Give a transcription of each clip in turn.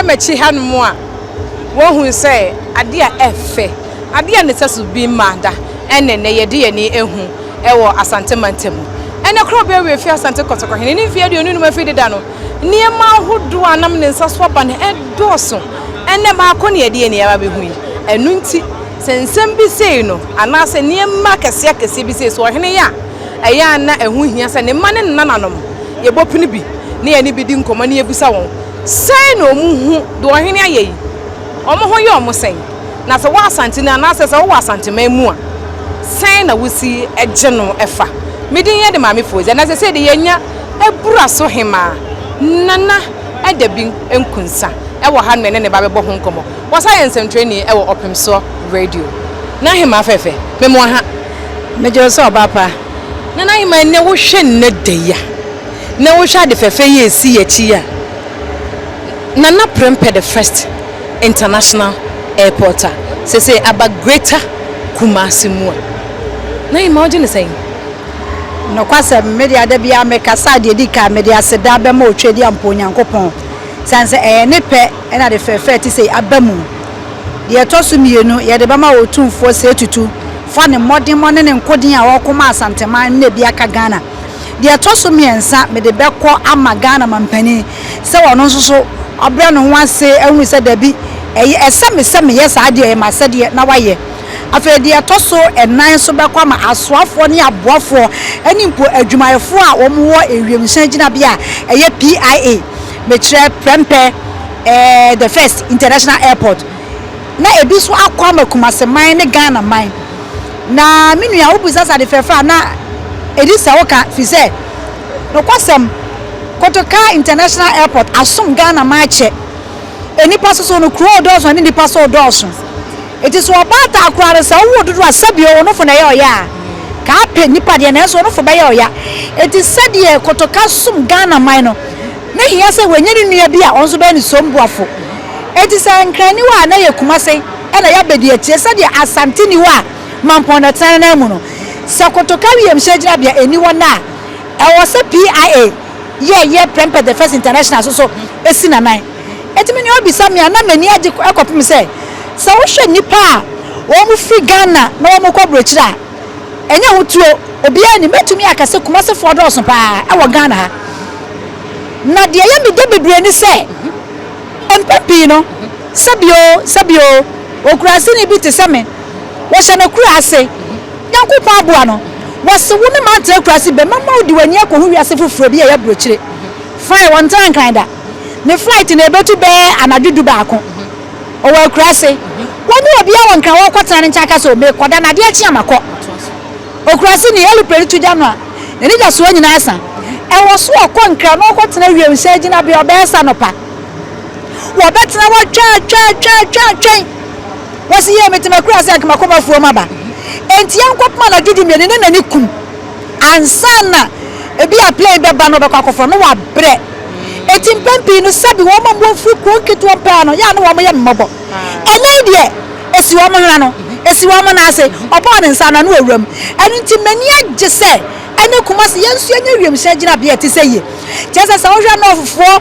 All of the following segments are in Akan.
M'akyi hanom a, woahu sɛ adeɛ a ɛfɛ, adeɛ a ne sɛso bi mmaa da, ɛna nnɛ yɛde yɛn ani ahu wɔ Asante mantam mu. Ɛnnɛ Korɔbea Werɛ fi Asante Kɔtɔkɔhene ne mfeɛ 25 afiri deda no, nneɛma ahodoɔ a nam ne nsa so aba no ɛdɔɔso. Ɛnnɛ baako na yɛde yɛn ani aba abɛhu yi. Ɛno nti, sɛ nsɛm bi sei no, anaasɛ nneɛma akɛseɛ akɛseɛ bi sei, sɛ ɔhene yɛ a, ɛyɛ a na ɛho hia sɛ ne mma ne ne nananom yɛbɔ pono bi na yɛne bi di nkɔmmɔ na yɛbisa wɔn sɛn na wɔhu deɛ ɔhene ayɛ yi, wɔn ho yɛ wɔn sɛn, na sɛ wɔ Asanteni anaasɛ sɛ wowɔ Asanteman mu a, sɛn na wosi gye no fa. Me din yɛ de Maame Fozia, na sɛsei de yɛanya Abura so Hemaa Nana Adabi Nkunsa wɔ ha na yɛne ne ba bɛbɔ ho nkɔmmɔ. Wɔsan yɛ nsɛmtwerɛni wɔ Ɔpemsoɔ Radio. N'ahemaa fɛfɛ, memoa ha. Megye wo sɛ ɔba pa. Na n'ahemaa nnɛ wohwɛ nnɛ da yi a, na wohwɛ ade fɛfɛ yi a ɛsi yɛn akyi yi a, Nana Prempeh the First International Airport a seesei aba Greater Kumasi mu a, n'ahemaa wogye no sɛn? Nokwasɛm, me deɛ da biara mekasa a, deɛ ɛdi kan, mede aseda bɛma Otwedeampɔ Onyankopɔn, sane sɛ ɛyɛ ne pɛ na ade fɛfɛ a ɛte sei aba mu. Deɛ ɛtɔ so mmienu, yɛde bɛma Otumfoɔ Osei Tutu fa ne mmɔdemmɔ ne ne nkoden a ɔreko ma Asanteman ne ebi aka Ghana. Deɛ ɛtɔ so mmiɛnsa, mede bɛkɔ ama Ghana mampanin sɛ ɔno nso so ɔbrɛ ne ho ase ahunu sɛ dabi, ɛyɛ ɛsɛ me sɛ meyɛ saa adeɛ, ɛyɛ m'asɛdeɛ na wayɛ. Afei deɛ ɛtɔ so nnan nso bɛkɔ ama asoafoɔ ne aboafoɔ ne mpo adwumayɛfoɔ a wɔwɔ ewiemhyɛn gyinabea a ɛyɛ PIA, mekyerɛ Prempeh eh, the First International Airport, na ebi nso akɔ ama Kumasi man ne Ghana man. Na me nua, wobisa sɛ ade fɛfɛ a na ɛdi sɛ woka, firi sɛ nokwasɛm, Kotoka International Airport asom Ghana man akyɛ. Nnipa soso no, kuro redɔɔso ne nnipa so redɔɔso. Enti sɛ ɔbaatan koraa no, sɛ wowo dodoɔ a, sɛbio wo nofo na ɛyɛ ɔya a, ka apɛ nnipa deɛ, nanso wo nofo bɛyɛ ɔya. Enti sɛdeɛ Kotoka som Ghana man no, na ehia sɛ wanya ne nua bi a ɔno nso bɛyɛ ne somboafo. Enti sɛ Nkran ni hɔ a, na ɛyɛ Kumase na ɛyɛ abadiakyire, sɛdeɛ Asante ni hɔ a, Mampɔn na ɛtena ne nan mu no. Sɛ Kotoka wiemhyɛn gyinabea nni hɔ nnɛ a, ɛwɔ sɛ PIA yɛ yɛ Prempeh the First International nso so si n'anan. Enti me nua wobisa me a, na m'ani agye kɔpem sɛ, sɛ wohwɛ nnipa a wɔfiri Ghana na wɔkɔ aburokyire a, ɛnyɛ ahotuo, obiara nnim. Mɛtumi aka sɛ Kumasefoɔ dɔɔso pa ara wɔ Ghana ha. Na deɛ ɛyɛ me dɛ bebree ne sɛ, mpɛn pii no, sɛbi oo, sɛbi oo, okuraaseni bi te sɛ me, wɔhyɛ no akura ase, Nyankopɔn aboa no, wɔse wo ne mantena akuraase bɛ, mɛma wode w'ani akɔhu wiase foforɔ bi a ɛyɛ aburokyire. Fine, wɔntena Nkran da. Ne flight no ɛbɛtu bɛyɛ anadwo dubaako. Ɔwɔ akuraase. Wɔne obiara wɔ Nkran wɔrekɔtena ne nkyɛn aka sɛ, o, merekɔda na adeɛ akye a makɔ. Okuraase ni, aeroplane tu gya no a, n'anidasoɔ nyinaa asa. Ɛwɔ so ɔkɔ Nkran na ɔkɔtena wiemhyɛn gyinabea ɔbɛyɛ sɛ anɔpa. Wɔbɛtena hɔ twɛn twɛn twɛn twɛn twɛn. Wɔse yie, mete m'akuraase anka makɔ m'afuom aba. Enti yɛnkɔpem anadwo dumienu na n'ani kum. Ansa na ebia plane bɛba na ɔbɛkɔ akɔforo no, na wabrɛ. Enti mpɛn pii no, sɛbe wɔn a wɔfiri kuro nketewa mu paa no, yɛ a na wɔyɛ me mmɔbɔ. Ɛnnɛ yi deɛ, ɛsi wɔn hwene ano, ɛsi wɔn nan ase, ɔbɔɔ ne nsa ano a, na wawura mu. Ɛno nti, m'ani agye sɛ ɛnnɛ Kumasi, yɛn nso yɛanya wiemhyɛn gyinabea a ɛte sɛ yie. Kyerɛ sɛ, sɛ wohwɛ Northfoɔ,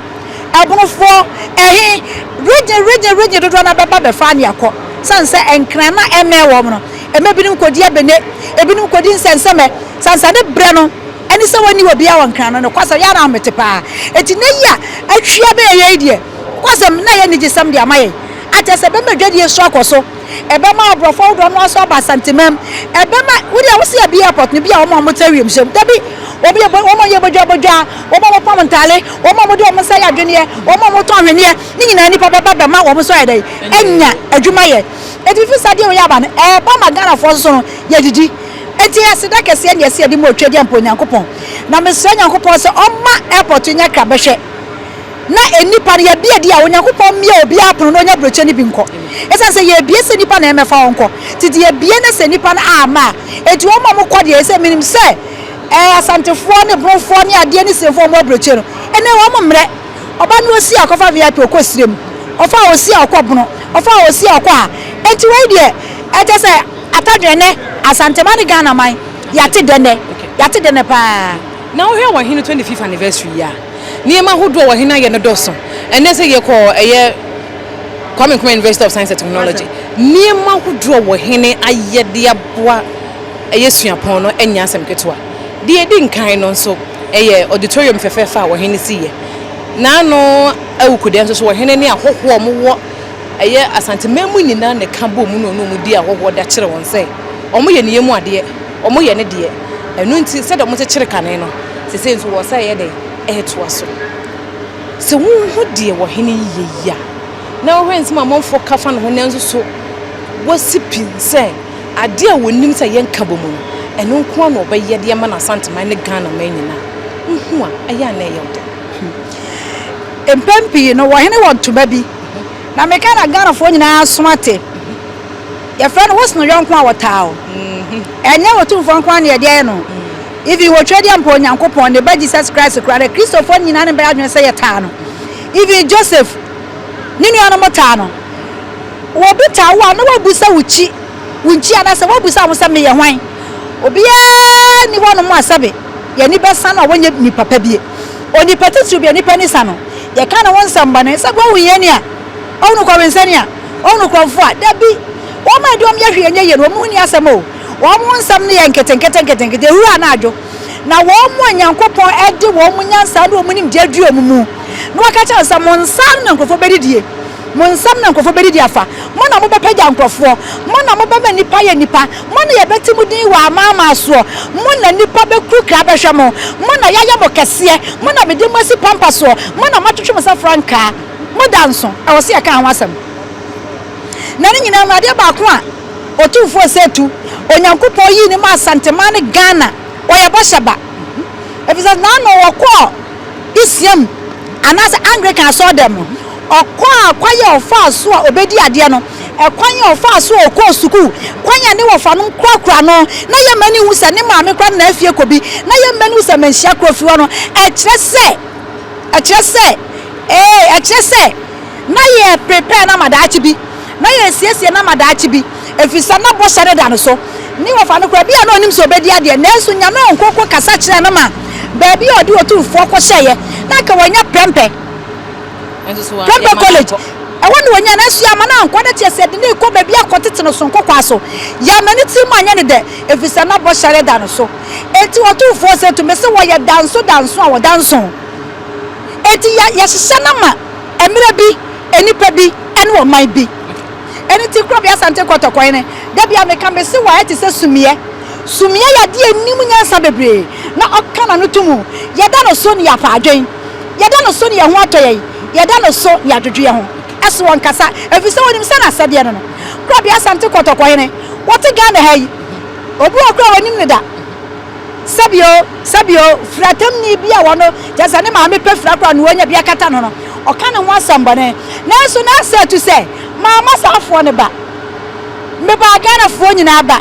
Ɛbonofoɔ, ɛhe, region, region, region dodoɔ no ara bɛba bɛfa ne akɔ. Sane sɛ Nkran na ɛmmɛn wɔn no, ɛma ebinom kɔdi abene, ebinom kɔdi nsɛnsɛmɛ. Sane sɛ ne berɛ no, ɛne sɛ wɔnni obiara wɔ Nkran no, nokwasɛm, yɛ a na ahomete pa ara. Enti nnɛ yi a atwi abɛyɛ yɛn yi deɛ, nokwasɛm, na ɛyɛ anigyesɛm de ama yɛn. Akyerɛ sɛ ɛbɛma adwadie so akɔ so, ɛbɛma aborɔfo ahodoɔ no aso aba Asantemam, ɛbɛma, wo deɛ wo se abi airport no, bi a wɔn a wɔtra wiemhyɛn mu, dabi, wɔn yɛ, wɔn a wɔyɛ bodwabodwa, wɔn a wɔpam ntaale, wɔn a wɔde wɔn nsa yɛ adweneɛ, wɔn a wɔtɔn ahweneɛ, ne nyinaa nnipa bɛba bɛma wɔn nso ayɛ dɛn, anya adwuma yɛ. Enti firi saa adeɛ wei aba no, ɛreba ma Ghanafoɔ nso no, yɛdidi. Enti aseda kɛseɛ na yɛse yɛde ma Otwedeɛ mpo Onyankopɔn. Na mesrɛ Nyankopɔn sɛ ɔmma airport yi nyɛ krabɛhwɛ na nnipa no yɛbie deɛ a Onyankopɔn mmie obiara pono na ɔnya burokyire no bi nkɔ. Ɛsiane sɛ yɛbie sɛ nnipa na ɛmmɛfa wɔn nkɔ nti deɛ yɛbie na sɛ nnipa no amma a, enti wɔn a wɔkɔ deɛ ɛsɛ menim sɛ ɛɛ Asantefoɔ ne Bonofoɔ ne adeɛ ne Siremfoɔ a wɔwɔ aburokyire no ɛnɛ wɔn mmerɛ. Ɔba no osi a ɔkɔfa VIP ɔkɔ sirem, ɔfa a osi a ɔkɔ Bono, ɔfa a osi a ɔkɔ ha. Enti wei deɛ ɛkyɛ sɛ Atadwe ɛnɛ Asantema ne Ghana man yɛate dɛ nɛ, yɛate dɛ nɛ paa. Na wohwɛ ɔhene 25th anniversary yi a, nneɛma ahodoɔ a ɔhene ayɛ no dɔso. Ɛnnɛ sɛ yɛkɔ ɛyɛ. Kwame Nkrumah University of Science and Technology. Nneɛma ahodoɔ a ɔhene ayɛ de aboa ɛyɛ suapɔn no nyɛ asɛm ketewa. Deɛ ɛdi nkan no nso ɛyɛ auditorium fɛfɛɛfɛ a ɔhene siiɛ. N'ano awukudeɛ nso so ɔhene ne ahɔhoɔ a wɔwɔ ɛyɛ Asanteman mu nyinaa na ɛka bɔɔ mu na ɔne wɔn dii ahɔhoɔ da kyerɛ wɔn sɛ wɔyɛ ne yam adeɛ, wɔyɛ ne deɛ. Ɛno nti sɛdeɛ wɔkyekyere kane no, seesei nso wɔ sɛ ɛyɛ dɛn? Ɛretoa so. Sɛ wohu deɛ ɔhene yi yɛ yi a, na wohwɛ nsɛm a amanfoɔ ka fa ne ho nanso so wɔasi pi sɛ adeɛ a wɔnim sɛ ɛyɛ nkabom no, ɛno nko ara na ɔbɛyɛ de ama n'Asanteman ne Ghanaman nyinaa. Wohu a, ɛyɛ a na ɛyɛ wo dɛ. Mpɛn pii no, ɔhene wɔ ntoma bi, na meka na Ghanafoɔ nyinaa aso ate. Yɛfrɛ no wosene yɔnko a wɔtaa wo. Ɛnyɛ Otumfoɔ nko ara na yɛde ayɛ no. Even wɔ Twedeɛ mpo Onyankopɔn, ne ba Jesus Christ koraa no, Kristofoɔ nyinaa ne bɛyɛ adwene sɛ yɛtaa no. Even Joseph, ne nuanom taa no. Obi taa wo a, na wabusa wo kyi, wo nkyi anaasɛ wabusa wo ho sɛ meyɛ hwan? Obiara nni hɔnom a sɛbe yɛn ani bɛsa no a wɔnyɛ nipa pa bie. Onipa titiriw bi a nnipa ani sa no, yɛka ne ho nsɛmmɔne. Sɛ wahu hiani a, wahu kɔwensani a, wahu korɔmfo a, dabi, wɔn a ɛde wɔn yɛ hwee nyɛ yie no, wɔn ho nni asɛm o. Wɔn ho nsɛm no yɛ nketenkete nketenkete, ehuru anadwo. Na wɔn a Nyankopɔn de wɔn nyansa ne wɔn nimdeɛ adua wɔn mu, na wɔka kyerɛ wɔn sɛ, Mo nsa ano na nkurɔfoɔ bɛdidie, mo nsam na nkurɔfoɔ bɛdidi afa, mo na mobɛpagya nkurɔfoɔ, mo na mobɛma nnipa ayɛ nnipa, mo na yɛbɛte mo din wɔ amanaman soɔ, mo na nnipa bɛkuru kra bɛhwɛ mo, mo na yɛayɛ mo kɛseɛ, mo na mede mo asi pampa soɔ, mo na matwetwe mo sɛ frankaa. Moda nso, ɛwɔ sɛ yɛka ho asɛm. Na ne nyinaa mu, adeɛ baako a Otumfoɔ Osei-Tutu, Onyankopɔn yii no maa Asanteman ne Ghana, ɔyɛ bɔhyɛ ba. Efisɛ n'ano ɔkɔɔ Isiam anaasɛ Anglican asɔrdan mu, ɔkɔɔ a kwan a ɔfaa so a obedi adeɛ no, ɛkwan a ɔfaa so a ɔkɔɔ sukuu, kwan a ne wɔfanom kurakura no, na yɛmma no nhu sɛ ne maame koraa ne n'afie kɔ bi, na yɛmma no nhu sɛ manhyia koraa fi hɔ no, ɛkyerɛ sɛ, ɛkyerɛ sɛ, ee, ɛkyerɛ sɛ na yɛ prepare no ama daakye bi, na yɛresiesie no ama daakye bi, ɛfiri sɛ na bɔhyɛ no da no so. Ne wɔfa no koraa, bi a na ɔnim sɛ ɔbɛdi adeɛ, nanso Nyame Honhom Kronkron kasa kyerɛɛ no ma baabi a ɔde Otumfoɔ kɔhyɛeɛ, na anka wanya Prempeh, Prempeh College, ɛhɔ na ɔnya, nanso yɛamma no ankɔ, na kyerɛ sɛ yɛde no rekɔ baabi akɔtete no sonkɔkwaa so. Yɛamma ne tirim anyɛ no dɛ, ɛfiri sɛ na bɔhyɛ no da no so. Enti Otumfoɔ sɛ tumi sɛ wɔyɛ danso danso a wɔda nso. Enti yɛ, yɛhyehyɛ no ma mmerɛ bi, nnipa bi, ne ɔman bi. Ɛno nti Korɔbea Asante Kɔtɔkɔ hene, da biara meka mese wayɛ te sɛ sumiiɛ. Sumiiɛ yɛ adeɛ a ɛnim nyansa bebree na ɔka n'ano to mu. Yɛda no so ne yɛafa adwen. Yɛda no so ne yɛn ho atɔ yɛn. Yɛda no so ne yɛadwodwo yɛn ho. Ɛso ɔnkasa ɛfiri sɛ ɔnim sɛ n'asɛdeɛ no no. Korɔbea Asante Kɔtɔkɔ hene, wɔte Ghana ha yi, obi wɔ hɔ koraa a ɔnnim no da. Sɛbi o, sɛbi o, firatamni bi a ɔno, kyerɛ sɛ ne maame pɛ fira koraa na wanya bi akata no no, ɔka ne ho asɛmbɔne. Nanso n'asɛ atu sɛ, Mamma saa afoɔ no ba. Mebaa Ghanafoɔ nyinaa ba.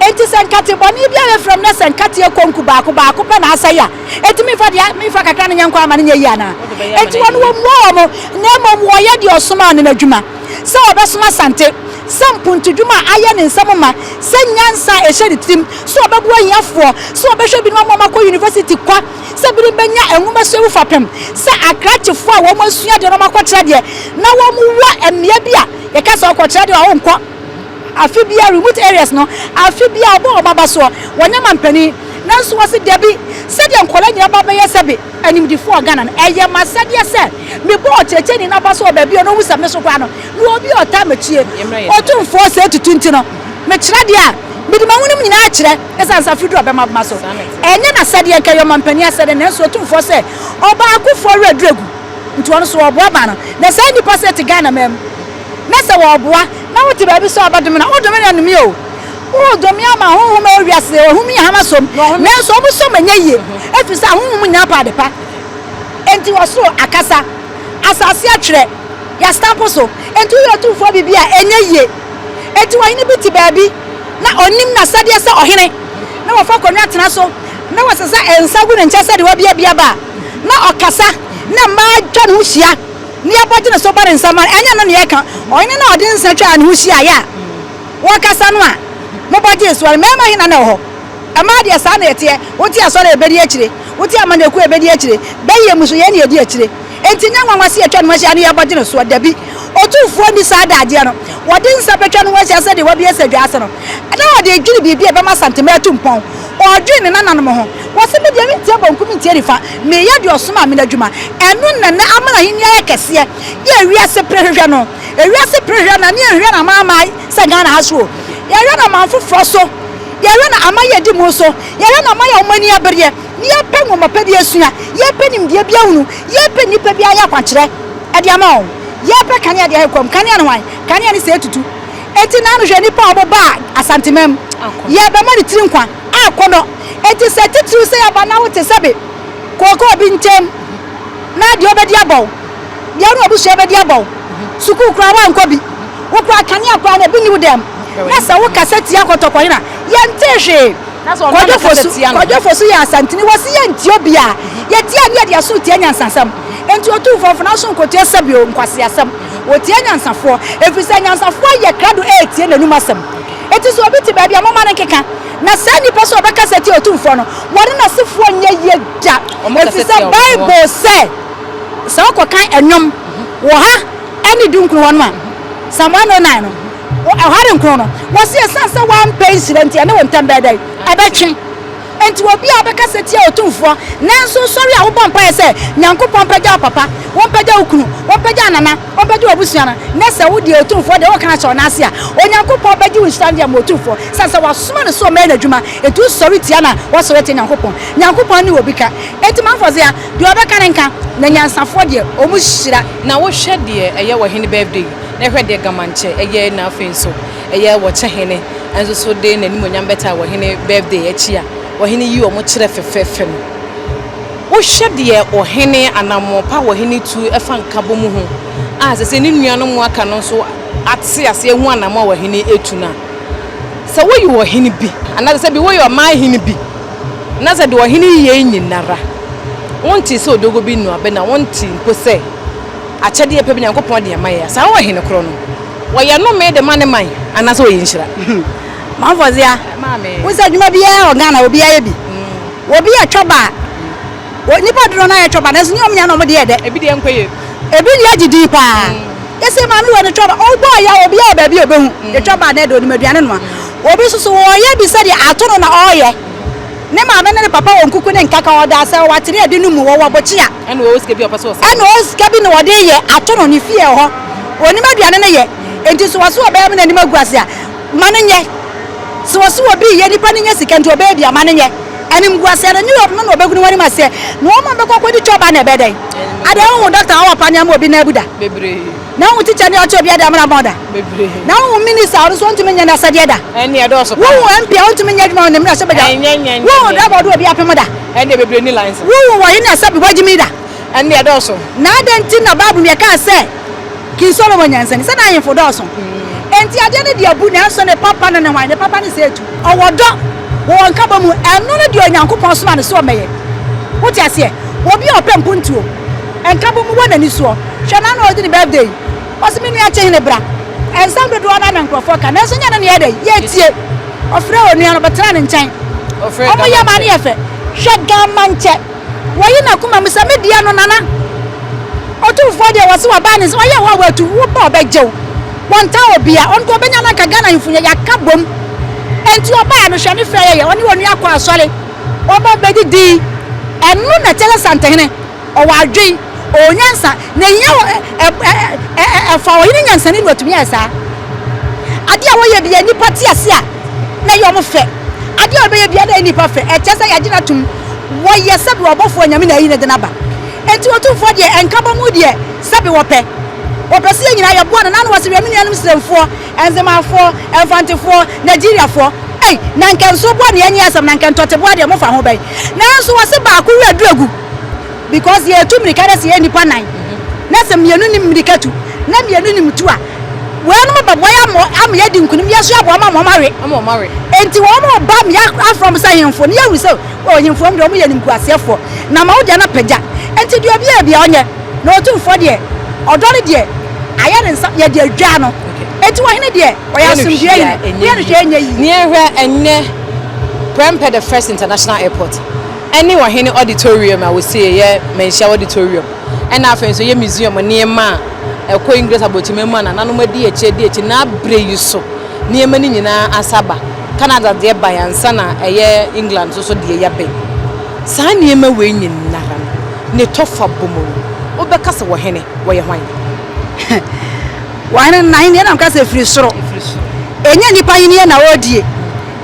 Enti sɛ nkate bɔne bi a bɛfira mu na sɛ nkateɛ konku baako, baako pɛ na asɛe a, enti memfa deɛ memfa kakra no nyɛ nkwa ama no nyɛ yie anaa? Enti wɔn wɔmmua wɔn, na mmom wɔyɛ deɛ ɔsomaa no no adwuma, sɛ wɔbɛsom Asante. sɛ mpontodwuma a ayɛ ne nsam ma, sɛ nyansa a ɛhyɛ ne tirim, sɛ ɔbɛboa ahiafoɔ, sɛ ɔbɛhwɛ binom ama wɔakɔ yunivasiti kwa, sɛ binom bɛnya nwomasua mu fapem, sɛ akrakyefoɔ a wɔasua adeɛ na wɔakɔkyerɛ adeɛ na wɔwɔ mmea bi a yɛka sɛ ɔkɔkyerɛ adeɛ a ɔnkɔ afe biara, remote areas no, afe biara ɔbɔ wɔn aba soɔ, wɔnyɛ mampanin. Nanso wɔse dabi, sɛdeɛ nkwadaa nyinaa ba bɛyɛ sɛbe animdefoɔ wɔ Ghana no, ɛyɛ m'asɛdeɛ sɛ mebɔ ɔkyerɛkyerɛni no aba so wɔ baabi a ɔno ɔhu sɛ me so koraa no, Mewɔ obi a ɔtaa m'akyie. Otumfoɔ sɛ tutu nti no, mekyerɛ deɛ a, mede m'ahonim nyinaa kyerɛ, ɛsiane sɛ afiduro a ɔbɛma bema so. Ɛnyɛ n'asɛdeɛ, nka ɛyɛ ɔmampanin asɛdeɛ, nanso Otumfoɔ sɛ ɔbaakofoɔ werɛ duru agu, nti ɔno nso ɔreboa ma no. Na saa nnipa sɛ te Ghana man mu, na sɛ wɔreboa, na wote baabi sɛ ɔbɛdome no a, wodome no anome o. Wodome ama ahonhom a ɛwɔ wiase, ahum yi ahama som, nanso wɔn som nyɛ yie, ɛfiri sɛ ahonhom nyinaa pɛ adepa. Enti ɔsoro akasa, asase atwerɛ. Yɛastampo so. Enti woyɛ otumfoɔ biribi a, ɛnyɛ yie. Enti ɔhene bi te baabi, na ɔnim n'asɛdeɛ sɛ ɔhene, na wafa akonnwa tena so, na wasesa nsa gu ne nkyɛn sɛdeɛ wabiabia ba a, na ɔkasa, na mmaa twa ne ho hyia, na yɛbɔ gye ne so bɔ ne nsa ma no. Ɛnyɛ ɛno na yɛreka. Ɔhene no a ɔde nsa twaa ne ho hyiaeɛ a wɔrekasa no a mobɔ gyee soɔ no, mmarima he na na ɛwɔ hɔ? Mmaa deɛ saa na ɛteɛ. Wote asɔre a, ɛbɛdi akyire. Wote amanyɔkuo a, ɛbɛdi akyire. Bɛyɛ mu nso, yɛn na yɛdi akyire. Enti nyɛ nwanwa sɛ yɛatwa ne ho ahyia na yɛrebɛgye no soɔ. Dabi, Otumfoɔ nni saa adagyeɛ no. Wɔde nsa bɛtwa ne ho ahyia sɛdeɛ wɔabue sadwa ase no, na ɔde redwene biribi a ɛbɛma Asanteman atu mpɔn. Ɔredwene ne nananom ho. Ɔse, Me deɛ, mentie banku, mentie nifa. Mereyɛ deɛ ɔsomaa me no adwuma. Ɛno na nnɛ ama n'ahennie ayɛ kɛseɛ. Yɛ wiase pere hwehwɛ no. Ewiase pere hwehwɛ no na ne yɛnhwehwɛ no amanaman sɛ Ghana ha so o. Yɛhwehwɛ no aman foforɔ so. Yɛhwehwɛ no aman a ɛdi mu so. Yɛhwehwɛ no aman a wɔn ani abereɛ. Ne yɛpɛ nwoma pa bi asua. Yɛpɛ nimdeɛ bi ahunu. Yɛpɛ nnipa bi ayɛ akwankyerɛ de ama wɔn. Yɛpɛ kanea de ayɛ kwam. Kanea ne hwan? Kanea ne sɛ tutu. Enti naano hwɛ nnipa a wɔbaa Asanteman mu. Yɛrebɛma ne tiri nkwa akɔnnɔ. Enti sɛ titiriw sɛ yɛaba na wote sɛbe kookoo bi ntam na deɛ ɔbɛdi abɔ wo, deɛ wo ne w'abusua bɛdi abɔ wo, sukuu koraa woankɔ bi, wo koraa kanea koraa no ebi nni wo dan mu, na sɛ wokasa tia kɔtɔkɔhene a, yɛntee hwee. Kwadwo Fosu, Kwadwo Fosu yɛ Asanteni, wɔse yɛntie obiara, yɛtie a ne yɛde aso retie nyansasɛm. Enti Otumfoɔ mfa n'aso nkotie sɛbio nkwaseasɛm, ɔtie anyansafoɔ, ɛfiri sɛ anyansafoɔ ayɛ krado retie n'anom asɛm. Enti sɛ obi te baabi a, momma no nkeka. Na saa nnipa so a wɔbɛkasa atia Otumfoɔ no, wɔne n'asefoɔ nyɛ yie da, ɛfiri sɛ Bible sɛ, sɛ wokɔkan Nnwom wɔ ha ne dunkron hɔ no a, Psalm 109 no, ɔha ne nkron no, wɔse ɛsiane sɛ woampɛ nhyira nti, ɛne wo ntam bɛyɛ dɛn? Ɛbɛtwe. Enti obi a ɔbɛkasa tia Otumfoɔ, nanso sɔre a wobɔ mpaeɛ sɛ, Nyankopɔn mpagya wo papa, wɔmpagya wo kunu, wɔmpagya wo nana, wɔmpagya w'abusua no, na sɛ wo deɛ Otumfoɔ deɛ woka ahyɛ wo nan ase a, Onyankopɔn bɛgye wo nhyira no de ama Otumfoɔ, sane sɛ wasoma no sɛ ɔmmɛyɛ n'adwuma, enti wosɔre tia no a, woasɔre atia Nyankopɔn. Nyankopɔn ne obi ka. Enti Manfɔsea, deɛ ɔbɛka no nka, na nyansafoɔ deɛ, wɔn hyira. Na wohwɛ deɛ ɛyɛ ɔhene birthday yi, na hwɛ deɛ Gamankyɛ yɛ na afei nso ɛyɛ wɔkyɛhene nso so de n'animuonyam bɛtaa ɔhene birthday akyi a ɔhene yi wɔn kyerɛ fɛfɛɛfɛ no. Wohwɛ deɛ ɔhene anammɔn pa a ɔhene tu fa nkabom ho a sɛ sɛ ne nuanom aka no nso ate aseɛ ahu anammɔn a ɔhene tu no a, sɛ woyɛ ɔhene bi anaasɛ sɛ bi woyɛ ɔman hene bi na sɛ deɛ ɔhene yɛ nyinara wontee sɛ odogo bi nua bɛ na wonte mpo sɛ akyɛdeɛ pa bi Nyankopɔn de ama yɛ a, saa ɔhene korɔ no Wɔyɛ nnome de ma ne man anaasɛ wɔyɛ nhyira? Manfɔzia, wo sɛ adwuma biara wɔ Ghana obiara yɛ bi. Obi yɛ twɔba a, nipa dodoɔ no ara yɛ twɔba nanso nyɛ wɔn nyinaa na wɔn deɛ yɛ dɛ. Ebi deɛ nkɔ yie. Ebi deɛ gye din paa. Yɛsɛ maame wɔ ne twɔba, ɔbɔ ɔya obiara wɔ baabi a ɔbɛhu ne twɔba na ɛde onim aduane noa. Obi nso so ɔyɛ bi sɛdeɛ ato no na ɔreyɛ. Ne maame ne ne papa wɔ nkuku ne nkaka, ɔda asɛ, ɔwɔ atere a ɛde no mu, ɔwɔ abokyea. Ɛna ɔwɔ sika bi a ɔpɛ sɛ ɔsɛe. Ɛna ɔwɔ sika bi na ɔde yɛ ato no ne fie hɔ. Ɔnim aduane no yɛ. Enti sɛ ɔse ɔbɛyɛ ma n'anim agu ase a, ma no nyɛ. Sɛ ɔse obi reyɛ, nipa no nya sika nti ɔbɛyɛ bi a, ma no nyɛ. Animguaseɛ no, nyɛ ɔno na ɔbɛgu ne ho anim aseɛ. Na wɔn a wɔbɛkɔ akɔdi twɔba no, ɛbɛyɛ dɛn? Adɛn, wohu dɔkta a ɔwɔ paneɛ ama obi nan abu da? Bebree. Na wohu tikyani a ɔkyɛ obi ade amena bɔn da? Bebree. Na wohu minista a ɔno nso ɔntumi nyɛ n'asɛdeɛ da? Ɛnneɛ ɛdɔɔso paa. Wohu MP a ɔntumi nyɛ adwuma wɔ ne mmarahyɛbadwa? Ɛnyɛ nyɛ nyɛ. Wohu driver a ɔde obi apem da? Ɛnneɛ bebree nni license. Wohu ɔhene a sɛbe wagyimi da? Ɛnneɛ ɛdɔɔso. Na adɛn nti na Bible mu yɛkaa sɛ King Solomon nyansani? Sɛ na ahemfo dɔɔso. Enti adeɛ no deɛ abu, nanso ne papa no ne hwan? Ne papa ne sɛ etu. Ɔwɔ dɔ wɔ wɔn nkabom mu. Ɛno ne deɛ Onyankopɔn somaa no sɛ ɔmmɛyɛ. Wote aseɛ? Obi a ɔpɛ mpuntuo, nkabom wɔ n'ani soɔ. Hwɛ n'ano a ɔredi ne birthday yi. Ɔse me nua Kyehene bra. Nsɛm dodoɔ no ara na nkurɔfoɔ ka, nanso nyɛ ɛno na yɛyɛ dɛn? Yɛtie. Ɔfrɛɛ onua no, ɔbɛtenaa ne nkyɛn. Wɔyɛ ma no yɛ fɛ. Hwɛ Gamankyɛ. Wayi n'akoma mu sɛ, Me deɛ no, Nana Otumfoɔ deɛ wɔse wabaa ne nsa, ɔyɛ wo a watu wo ba ɔbɛgye wo. Wɔntaa obia, ɔno deɛ ɔbɛnya no anka Ghana ahemfo nyɛ yɛaka bom. Enti ɔbaeɛ no hwɛ ne fɛ yɛyɛ, ɔne onua kɔ asɔre, ɔba bɛdidi. Ɛno na ɛkyerɛ sɛ Santehene ɔwɔ adwen, ɔwɔ nyansa, na ɛhia wɔ ɛ ɛ ɛ ɛ ɛfa ɔhene nyansani na watumi ayɛ saa. Adeɛ a wɔyɛ bia nnipa te ase a na ɛyɛ wɔn fɛ. Adeɛ a wɔbɛyɛ bia na ɛyɛ nnipa fɛ. Ɛkyerɛ sɛ yɛagye no atom. Wɔyɛ sɛbe ɔbɔfoɔ Nyame na ayi no de no aba. Enti Otumfoɔ deɛ nkabɔmu deɛ sɛbe wɔpɛ. Wɔpɛ sɛ yɛn nyinaa yɛboa no. Nano wɔse wia me nuanom Sremfoɔ, Nzemafoɔ, Mfantefoɔ, Nigeriafoɔ. Ei, na nka nsoboa na yɛnyɛ asɛm na nka ntɔteboa deɛ mofa ho bɛn? Nanso wɔse baako werɛ adu agu because yɛretu mmirika na sɛ yɛyɛ nnipa nan na sɛ mmienu nim mmirika tu na mmienu nim tu a, weinom bɛboa yɛn ama ama yɛadi nkunim, yɛn nso yɛaboa wɔn ama wɔawe. Enti wɔn reba me afrɛ wɔn sɛ ahemfo na yɛahu sɛ oh, ahemfo wɔn deɛ wɔyɛ animguaseɛfoɔ na ma wo deɛ no apagya. Enti deɛ obiara biara ɔnyɛ, na Otumfoɔ deɛ ɔdɔ no deɛ ayɛ ne nsa, yɛde adwaa no. Enti ɔhene deɛ ɔyɛ asomdwoeɛ hene, woyɛ no hwee a ɛnyɛ yie. Nea ɛhwɛ ɛnnɛ Prempeh the First International Airport ɛne Ɔhene Auditorium a wɔsi ɛyɛ Manhyia Auditorium. Ɛna afei nso ɛyɛ museum nneɛma a ɛkɔ English abɔkyima mu a nananom adi akyi adi akyi na abrɛ yi so nneɛma no nyinaa asa ba. Canada deɛ bae ansa na ɛyɛ England nso so deɛ yɛbɛ. Saa nneɛma wei nyinara no, ne tɔfa bɔ mu no, wobɛka sɛ ɔhene, wɔyɛ hwan? Ɔhene no n'ahenni na meka sɛ ɛfiri soro. Ɛnyɛ nnipa ahenni na ɔredie.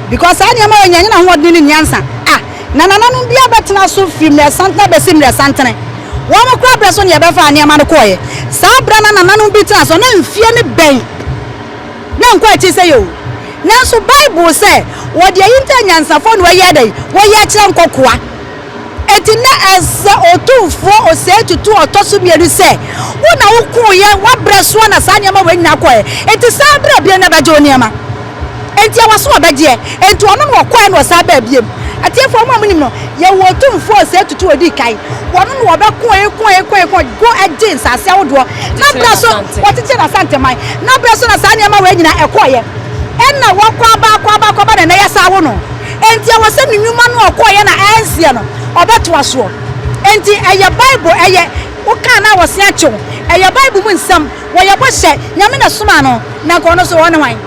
Because saa nneɛma wei nyɛ ɛnyɛ n'ahoɔdene ne nyansa. Ah, na nananom bi abɛtena so firi mmerɛsantene abɛsi mmerɛsantene. Wɔn koraa berɛ so na yɛbɛfaa nneɛma no kɔeɛ. Saa berɛ na nananom bi tena so na mfie no bɛn na nkɔ akyiri sɛ yɛ o. Nanso Bible sɛ wɔde ahinta anyansafoɔ na wɔyɛ dɛn? Wɔyɛ akyerɛ nkɔkoa. Enti na ɛsɛ Otumfoɔ Osei Tutu a ɔtɔ so mmienu sɛ, Wo na wokoeɛ, w'abrɛ soɔ na saa nneɛma wei nyinaa kɔeɛ, enti san bra bio na bɛgye wo nneɛma. Enti ɛwɔ sɛ ɔbɛgyeɛ. Enti ɔno na ɔkɔeɛ na ɔsan baa biom. Atiefoɔ, mo a monim no, yɛwɔ Otumfoɔ Osei Tutu a ɔdii kan. Ɔno na ɔbɛkoe, koe, koe, koe, go gyee nsase ahodoɔ. N'abrɛ so, wɔkyekyee n'Asanteman. N'abrɛ so na saa nneɛma wei nyinaa ɛkɔeɛ. Ɛnna wɔkɔ aba, akɔ aba, akɔ aba na ɛnnɛ yɛsan wo no. Enti ɛwɔ sɛ ne nnwuma no a ɔkɔeɛ na ansiɛ no, ɔbɛtoa soɔ. Enti ɛyɛ Bible, ɛyɛ, woka a na wɔse akye wo. Ɛyɛ Bible mu nsɛm, wɔyɛ bɔhyɛ, Nyame na ɛsomaa no, na nka ɔno nso ɔne hwan?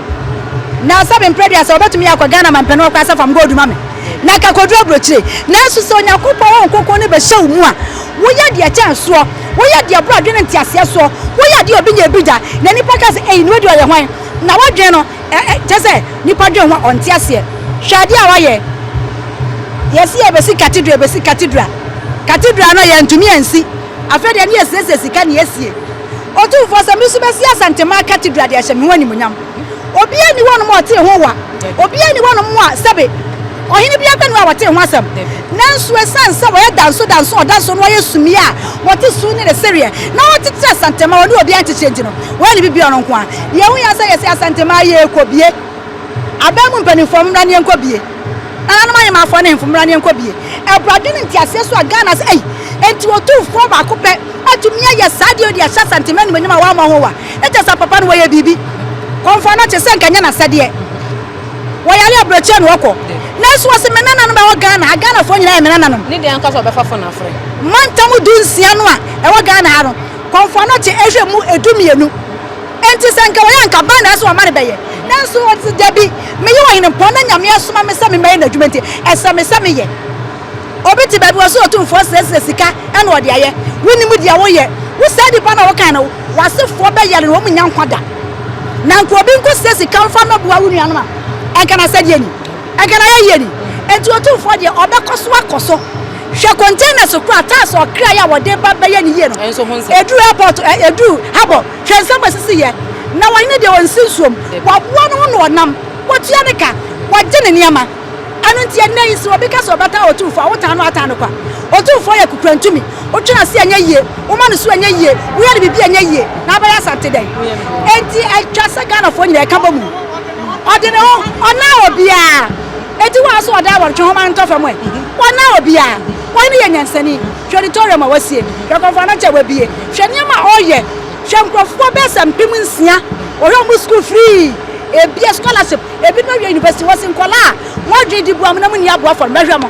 Na sɛbe mprɛ aduasa ɔbɛtumi akɔ Ghana mampanin hɔ koraa sɛ fam gold ma me, na nka kɔduru aburokyire. Nanso sɛ Onyankopɔn Honhom Kronkron no bɛhyɛ wo mu a, woyɛ deɛ ɛkyɛn soɔ, woyɛ deɛ ɛboro adwene ne nteaseɛ soɔ, woyɛ adeɛ a obi nyɛɛ bi da, na nnipa ka sɛ, Ei, na wei deɛ ɔyɛ hwan? Na w'adwene no, Ɛ ɛ kyerɛ sɛ nipa dwen ho a ɔnte aseɛ. Hwɛ adeɛ a wayɛ. Yɛse yɛbɛsi cathedral yɛbɛsi cathedral. Cathedral no yɛntumi ansi. Afei deɛ ne yɛsiesie sika ne yɛsie. Otumfoɔ sɛ me nso mɛsi Asanteman cathedral de ahyɛ me ho animuonyam. Obiara nni hɔnom a ɔtee ho wa. Obiara nni hɔnom a sɛbe ɔhene biara koraa nni hɔ a wɔtee ho asɛm. Nanso ɛsiane sɛ wɔyɛ danso danso ɔdanso na wɔyɛ sumii a wɔte su ne ne sereɛ na wɔtete Asanteman wɔne obiara nkyekyɛ nti no, wɔyɛ ne biribiara ɔno nko ara. Deɛ ɛho hia sɛ yɛse Asanteman yɛrekɔ bie. Aban mu mpanimfoɔ mommra ne yɛnkɔ bie. Nananom ahemaafoɔ ne hemfo mommra ne yɛnkɔ bie. Ɛboro adwene ne nteaseɛ so a Ghana sɛ ei, enti otumfoɔ baako pɛ atumi ayɛ saa adeɛ yi de ahyɛ Asanteman animuonyam a wammɔ ho wa? Ne kyerɛ sɛ papa no wɔyɛ biribi. Kɔmfoɔ no kye sɛ nka ɛnyɛ n'asɛdeɛ. Wɔyare aburokyire na wɔkɔ. Nanso wɔse me nananom a ɛwɔ Ghana ha, Ghanafoɔ nyinaa yɛ me nananom. Ne deɛ ankasa ɔbɛfa phone afrɛ. Mantam dunsia no a ɛwɔ Ghana ha no, Kɔmfoɔ no kye ɛhwɛ mu dumienu. Enti sɛ anka wɔyɛ a anka bɛn na ɛsɛ sɛ wɔma no bɛyɛ? Nanso ɔse, Dabi, meyɛ ɔhenempɔn na Nyame asoma me sɛ memmɛyɛ n'adwuma nti, ɛsɛ me sɛ meyɛ. Obi te baabi ɔse Otumfoɔ srɛsrɛ sika na ɔde ayɛ. Wonnim deɛ woyɛ. Wo saa nipa no a wokae no, w'asefoɔ bɛyare na wɔn nnya nkwa da. Na anka obi nkɔ srɛ sika mfa mmɛboa wo nuanom a, anka n'asɛdeɛ ni? Anka n'ayɛyie ni? Enti Otumfoɔ deɛ ɔbɛkɔ so akɔ so. Hwɛ containers koraa, tiles ɔkraeɛ a wɔde ba bɛyɛ no yie no, ɛduru airport, ɛduru harbour, Hwɛ nsɛm a esisi yɛ. Na ɔhene deɛ ɔnsi nsuom. Waboa ne ho na ɔnam. Watua ne ka. Wagye ne nneɛma. Ɛno nti ɛnnɛ yi, sɛ obi ka sɛ ɔbɛtan Otumfoɔ a, wotan no ara tan no kwa. Otumfoɔ yɛ kukurantumi. Wotwe n'ase a ɛnyɛ yie. Woma no so a ɛnyɛ yie. Woyɛ no biribi a ɛnyɛ yie. Na abɛyɛ Asante dɛn? Enti ɛtwa sɛ Ghanafoɔ nyinaa yɛka bɔ mu. Ɔde ne ho, ɔnaa obiara. Enti wo a sɛ ɔda awɔre, twe homa no ntɔ fam ɛ. Ɔnaa obiara. Ɔhene yɛ nyansani. Hwɛ auditorium a wasie. Hwɛ kɔmfoanɔkye a wabue. Hwɛ nneɛma a ɔyɛ. Hwɛ nkurɔfoɔ bɛyɛ sɛ 6000 wɔhwɛ wɔn sukuu free, ebia scholarship, ebinom awie university. Wɔse nkwadaa a mo adwene di boa mo na mo nni aboafoɔ no, mɛhwɛ mo.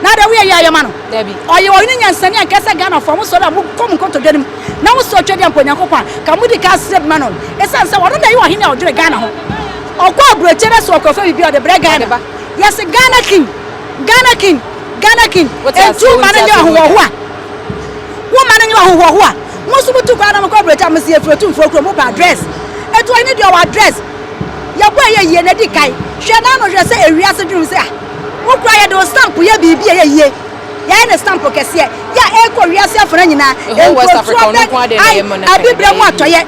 Na adɛn woyɛ yɛ ayɛ ma no? Ɔyɛ ɔhene nyansani a nka ɛsɛ Ghanafoɔ mo sɔre a mo kɔ mo nkotodwe no mu na mo srɛ Twedeɛ mpo Onyankopɔn a, ka modi kan srɛ bi ma no. Esiane sɛ ɔno na ɛyɛ ɔhene a ɔdwene Ghana ho. Ɔkɔ aburokyire na sɛ ɔkɔfa biribi a ɔde brɛ Ghana. Yɛse Ghana king, Ghana king. Ghana king, enti wo ma no nyɛ ɔhohoahoa. Wo ma no nyɛ ɔhohoahoa. Mo nso mo tu kwan na mo kɔ aburokyi a mo si efiri otumfoɔ kurom mo pɛ address. Eti ɔhene deɛ ɔwɔ address. Yɛbɔ ɛyɛ yie na edi kan. Hwɛ n'ano hwɛ sɛ ewiase dwene ho sɛ ah wo koraa yɛde wo stamp yɛ biribi a ɛyɛ yie. Yɛayɛ no stamp kɛseɛ yɛ a ɛrekɔ wiase afana nyinaa. Nkurotoɔ bɛ ai abibire mu atɔeɛ.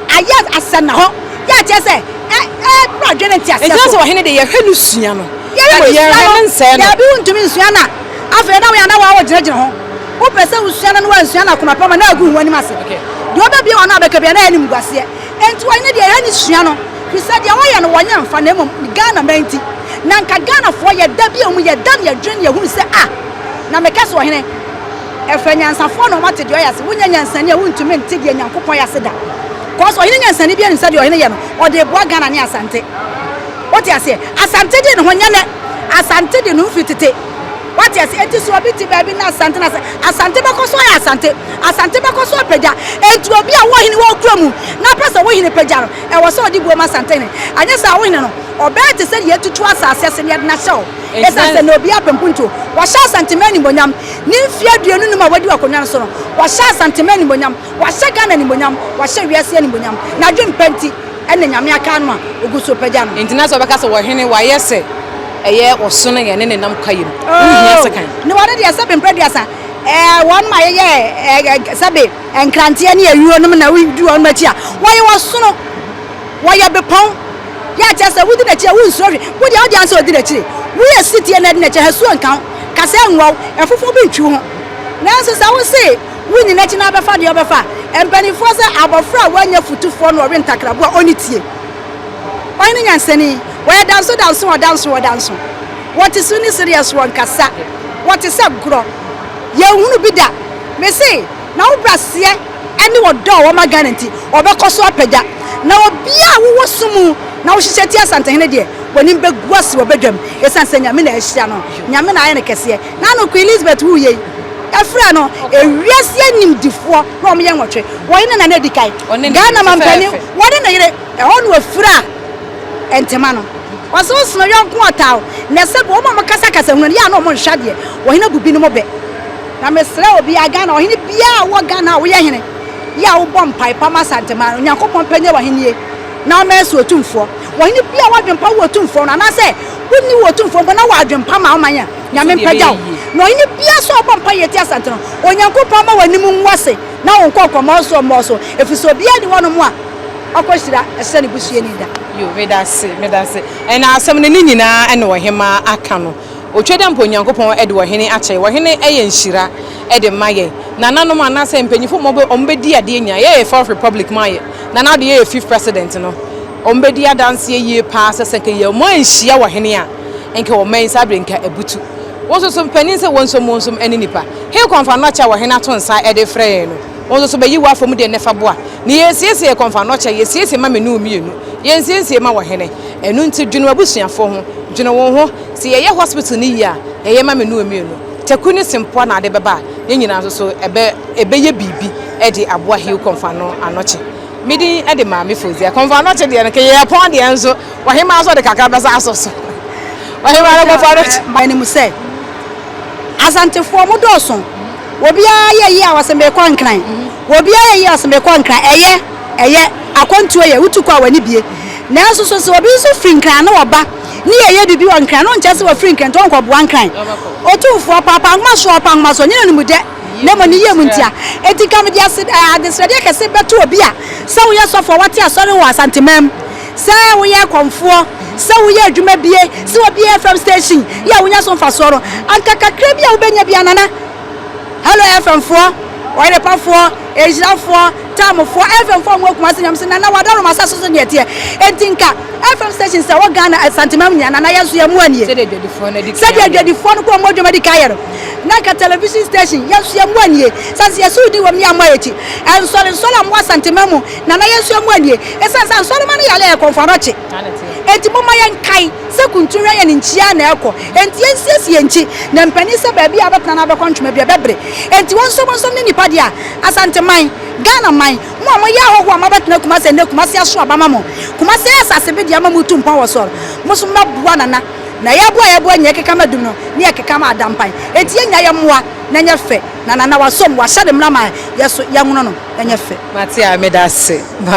Ayɛ asɛnnahɔ yɛ a kyerɛ sɛ ɛ ɛboro adwene ne nteaseɛ Ɛnkyerɛ so. sɛ ɔhene de yɛhwɛ no sua no. Yɛhwɛ no Mmom sua yɛnhwɛ no, no nsɛe no. daabi wontumi nsua no a afei na woyɛ a na waa wogyinagyina ho. Wopɛ sɛ wosua no na woansua no akoma pa ma na agu ho anim ase. Deɛ ɔbɛbue w'ano abɛka biara na ɛyɛ animguaseɛ. Enti ɔhene deɛ yɛhwɛ no sua no firi sɛ deɛ ɔyɛ no wɔnyɛ mfa na mmom Ghana man nti. Na nka Ghanafoɔ yɛda bi a wɔn yɛda no yɛdwene na yɛhunu sɛ ah na meka sɛ ɔhene Ɛfɛ nyansafoɔ na wɔate deɛ ɔyɛ ase. Wonyɛ nyansani a wontumi nte deɛ Nyankopɔn yɛ ase da. Cause ɔhene nyansani biara nim sɛ deɛ ɔhene yɛ no ɔde reboa Ghana ne Asante. Wote aseɛ? Asante de ne ho nyɛ nɛ. Asante de ne ho firi tete. Wate ase? Enti sɛ obi te baabi na Asante na sɛ Asante bɛkɔ so ayɛ Asante, Asante bɛkɔ so apagya. Enti obi a wɔ hene wɔ kura mu na apɛ sɛ wo hene pagya no, ɛwɔ sɛ ɔde buo ma Asante hene. Anyɛ saa a wo hene no, ɔbɛyɛ te sɛ deɛ yɛatutu asase ase na yɛde no ahyɛ hɔ. Esiane sɛ na obiara pɛ mpuntuo. Wahyɛ Asanteman animuonyam. Ne mfeɛ 25 a wadi wɔ akonnwa no so no, wahyɛ Asanteman animuonyam, wahyɛ Ghana animuonyam, wahyɛ wiase animuonyam. N'adwempa nti na Nyame aka no a ɔgu so repagya no. Enti na sɛ wɔbɛka sɛ ɔhene wayɛ sɛ ɛyɛ ɔsono yɛn ne ne nam kwaeɛ mu, wonhia Oh, sekan. ne wɔn deɛ sɛbe mprɛ aduasa, ɛɛ, wɔnom a yɛyɛ ɛɛ, sɛbe nkranteɛ ne ayuo nom na wodi wɔnom akyi a, wɔyɛ ɔsono. Wɔyɛ bepɔn. Yɛ a kyerɛ sɛ wodi n'akyi a wonsuro hwee. Wo deɛ wode ansa odi n'akyiri. Woyɛ setie na adi n'akyi a, hasuo nka wo, kasɛɛ nwɔ wo, ɛfofo bi ntwi wo ho. Nanso sɛ wose wonni n'akyi na wobɛfa deɛ wobɛfa a, mpanimfoɔ sɛ abɔfra a wannya futufoɔ na ɔwe ntakraboa a ɔnni tie. Ɔhene nyansani, wɔyɛ danso danso ɔdanso ɔdanso. Wɔte su ne sereɛ so wɔnkasa. Wɔte sɛ gorɔ. Yɛnhunu bi da. Mese, na wo braseɛ. ne ɔdɔ a ɔwɔ ma Ghana nti, ɔbɛkɔ so apagya. Na obiara a wowɔ som mu na wohyehyɛ tia Asantehene deɛ, w'anim bɛgu ase wɔ badwam, ɛsiane sɛ Nyame na ahyira no, Nyame na ayɛ no kɛseɛ. N'ano Queen Elizabeth wuiɛ yi, yɛfrɛɛ no ewiase animdifoɔ na wɔyɛ nwɔtwe. Wɔne ne nana adi kan, Ghana mampanin, wɔne ne yere, ɛhɔ na wɔfiraa ntema no. Ɔse wo sono yɔnko ɔtaa wo, na sɛbi wɔn a wɔkasa kasa hunu no, yɛ a na wɔnhwɛ adeɛ, ɔhene abu binom bɛ. Na mesrɛ obiara, Ghana ɔhene biara a wowɔ Ghana a woyɛ hene yɛ a wobɔ mpae pa ma Asanteman no, Onyankopɔn mpɛnyɛ w'ahennie na ɔmmɛyɛ so otumfoɔ. Ɔhene biara a w'adwempa wɔ otumfoɔ no anaasɛ wonni wɔ otumfoɔ mpo na wɔ adwempa ma wo man a, Nyame mpɛgya wo. Na ɔhene biara nso a ɔbɔ mpae yɛ tia Asante no, Onyankopɔn mma w'anim ngu ase na wo nkɔnkɔ mmɔ so mmɔ so, ɛfiri sɛ obiara nni hɔnom a ɔkɔhyira ɛsɛ ne busuani da. Yo, medase, medase. Ɛna asɛm no ne nyinaa ɛna ɔhemaa aka no. Otwa dɛ mpo Onyankopɔn de ɔhene akyɛ yɛn. Ɔhene yɛ nhyira de ma yɛn. Nananom anaasɛ mpanyimfo a wɔbɛdi adeɛ nyinaa, yɛyɛ Fourth Republic mu ayɛ, Nana Addo yɛyɛ Fifth President no, wɔbɛdi adanseɛ yie paa sɛ sɛ nka yɛn anhyia ɔhene a, nka ɔman yi saa berɛ nka abutu. Wo nso so mpanin sɛ wɔnsom wɔnsom ne nnipa. He kɔmfa nɔkyɛ a ɔhene ato nsa de frɛ yɛn no, wo nso so bɛyi w'afa mu deɛ nnɛ fa boa. Ne yɛresiesie yɛ kɔmfa nɔkyɛ, yɛsiesie ma me ne wo mmienu, yɛnsiesie ma ɔhene. Ɛno nti dwene w'abusuafoɔ ho, dwene wo ho. Sɛ yɛyɛ hospital no yie a, ɛyɛ ma me ne wo mmienu. Taku ne sempoa na ade bɛba a, yɛn nyinaa nso so ɛbɛ ɛbɛyɛ biribi de aboa Hill Kɔmfo-Ano Anɔkye. Me din de Maame Fozia. Kɔmfo-Anɔkye deɛ no, kɛyɛ pɔn deɛ nso, ɔhemaa nso ɔde kakra bɛsa asɔ so. Ɔhemaa no Kɔmfo-Anɔkye. Anim sɛ, Asantefoɔ mo dɔɔso, obiara yɛ yie a ɔse merekɔ Nkran, obiara yɛ yie a ɔse merekɔ Nkran, ɛyɛ. Ɛyɛ, akwantuo yɛ, wotu kɔ a w'ani bue. Nanso so sɛ obi nso firi Nkran na ɔba ne yɛyɛ biribi wɔ Nkran no nkyerɛ sɛ wafiri Nkran nti ɔnkɔboa Nkran. Otumfoɔ, paapa ahomasoɔ, ɔpa ahomasoɔ, nyɛ n'animdɛ na mmom ne yam ntia. Enti nka mede ase, adesrɛdeɛ kɛse bɛto obi a, sɛ woyɛ sɔfoɔ a wate asɔre wɔ Asanteman mu, sɛ woyɛ kɔmfoɔ, sɛ woyɛ adwuma bie, sɛ obi yɛ FM station yɛ a wonya so mfasoɔ no, anka kakra bi a wobɛnya biara, Nana, Hello FM foɔ, Ɔyerepa foɔ, Nhyira foɔ, Tam foɔ, FM foɔ a wɔwɔ Kumasi nyinaa, mese Nana w'adaworoma asase so deɛ ɛteɛ. Enti nka FM stations a ɛwɔ Ghana, Asanteman mu nyinaa, Nana yɛn nso yɛn mmoa nie. Sɛdeɛ adwadifoɔ no adi kan Sɛdeɛ ayɛ. adwadifoɔ no kɔ wɔn adwuma di kan yɛ no, na nka television station, yɛn nso yɛn mmoa nie. Sane sɛ yɛse wo din wɔ mu ne yɛammɔ yɛn akyi. Nsɔre nsɔre a mowɔ Asanteman mu, Nana yɛn nso yɛn mmoa nie. Ɛsiane sɛ ansɔrema no yare a ɛyɛ kɔmfoɔ anɔkye. Enti momma yɛnkae sɛ kuntu wɛn yɛn nkyia na ɛkɔ. Enti yɛnsiesie yɛn nkyi, na mpanin sɛ baabi a wobɛtena no abɛkɔ ntwoma bi a, ɛbɛbere. Enti wɔnsom nsom ne nnipa deɛ a, Asante man, Ghana man, mo a moyɛ ahɔhoɔ a moabɛtena Kumasi ɛnnɛ, Kumasi aso aba ma mo. Kumasi ayɛ asase bedeɛ ama moretu mpɔn wɔ soɔ no, mo nso mommɛboa Nana. Na yɛboa a yɛboa nyinaa, yɛkeka ma dum no, ne yɛkeka ma Adampan. Enti yɛn nyinaa yɛmmoa na ɛnyɛ fɛ. Na Nana wasom, wahyɛ ne mmara ma yɛn nso yɛnwono no, ɛnyɛ fɛ. Mate a, meda ase. Bye.